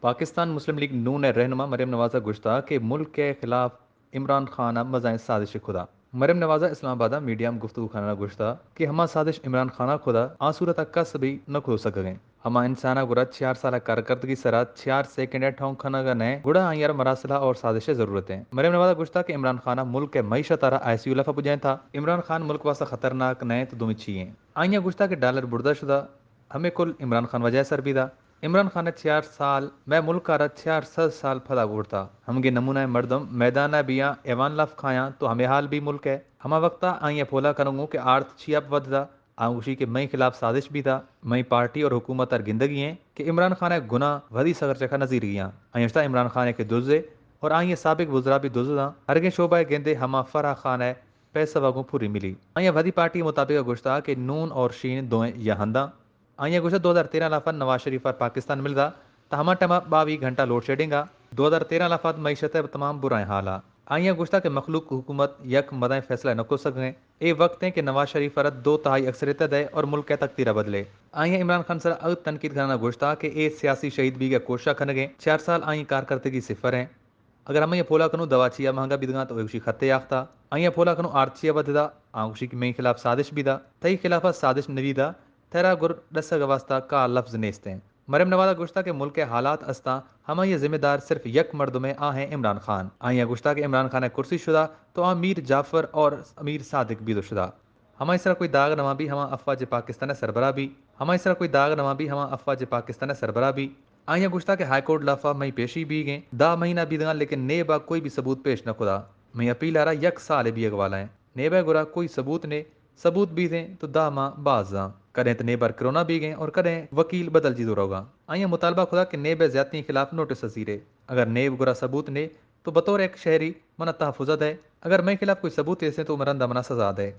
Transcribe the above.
پاکستان مسلم لیگ نون ء رہنما مریم نواز ء گوشتہ کہ ملک ء خلاف عمران خان ء مزائیں سازش کھدا۔ مریم نواز ء اسلام آباد ء میڈیا ہم گفتگو کنان ء گوشتہ کہ ہما سازش عمران خان ء کھدا آ صورت ء کس بھی نہ کھدو سکگیں۔ ہما انسان ء گڑا چیار سال ء کارکردگی سرا چیار سیکنڈ ء ٹھونک کنگ ء نئے، گڑا آئی ء را مراسلہ اور سازش ء ضرورت ہیں۔ مریم نواز ء گوشتہ کہ عمران خان ء ملک ء معیشت ء را آئی سی یو لفا پجائیں تھا۔ عمران خان ملک واسطہ خطرناک نئے تو دومی چی ہیں؟ آئی ء گوشتہ کہ ڈالر بڑدہ شدہ، ہمے کل عمران خان وجہ سر بیدا۔ عمران خان ء چیار سال مئے ملک ء را چیار سد سال پدا گورتا۔ ہمگے نمونہ ء مردم میدان ء بیاں ایوان لاف کھایاں تو ہمے حال بی ملک ء۔ ہما وقت ء آئی ء پولا کنگوں کہ آرت چیا وددا، آ گوشی کہ مئے خلاف سازش بیتا، مئے پارٹی اور حکومت ار گندگی ہیں کہ عمران خان ء گناہ ودی سگر چکا نزیرگی آں۔ آئی اشتا عمران خان ء کہ دزے اور آئی ء سابق وزرا بھی دزداں، ہرگیں شعبہ ء گندے ہما فرح خان ء پیسہ وگوں پوری ملی۔ آئی ء ودی پارٹی مطابق گوشتا کہ نون اور شین دوئیں یہنداں۔ آئی ء گوشت، دو ہزار تیرہ لافت نواز شریف ء پاکستان ملدا، تہ ہما ٹائم ء باوی گھنٹہ لوڈ شیڈنگ ء۔ دو ہزار تیرہ لافت معیشت ء تمام برائیں حال ء۔ آئی ء گوشت کہ مخلوق حکومت یک مدائیں فیصلہ نہ کت سکیں۔ اے وقت ہیں کہ نواز شریف ء را دو تہائی اکثریت دے اور ملک ء تقدیر ء بدلے۔ آئی ء عمران خان سرا اگت تنقید کنان ء گوشتا کہ اے سیاسی شہید بیگ ء کوشش کنگیں، چار سال آئی کارکردگی صفر ہیں۔ اگر ہمے پولا کنوں دوا چیا مہنگا بیدگاں تو ایوشی خطے آختا۔ آئی پولا کنوں آرت چیا وددا، آ گوشی کہ مئے خلاف سازش بیدا، تئی خلاف سازش نویدا، ترا گر ڈسگ واسطہ کا لفظ نیستیں۔ مریم نواز گوشتا کہ ملک حالات استاں، ہمائی ذمہ دار صرف یک مردم آ ہیں عمران خان۔ آئی گوشتا کہ عمران خان کرسی شدا تو آ میر جعفر اور امیر صادق بیدو شدا۔ ہمائی سرا کوئی داغ نہ بی، ہما افواج پاکستان سربراہ بی۔ ہمائی سرا کوئی داغ نہ بی، ہما افواج پاکستان سربراہ بی۔ آئی گوشتا کہ ہائی کورٹ لافا مئی پیشی بیگیں، دہ مہینہ بیدگاں لیکن نیب ء کوئی بھی ثبوت پیش نہ کدا۔ مئی اپیل ء را یک سال بیگ والا ہیں۔ نیب ء گورا کوئی ثبوت نے، ثبوت بیدیں تو دہ ماہ باز داں۔ کدیں تو نیب ء کرونا بیگیں اور کدیں وکیل بدل جی دو روگاں۔ آئی مطالبہ کدا کہ نیب ء زیادتی خلاف نوٹس ازیرے۔ اگر نیب گورا ثبوت نے تو بطور یک شہری منا تحفظ دے۔ اگر مئے خلاف کوئی ثبوت ایسے تو رندا منا سزا دے۔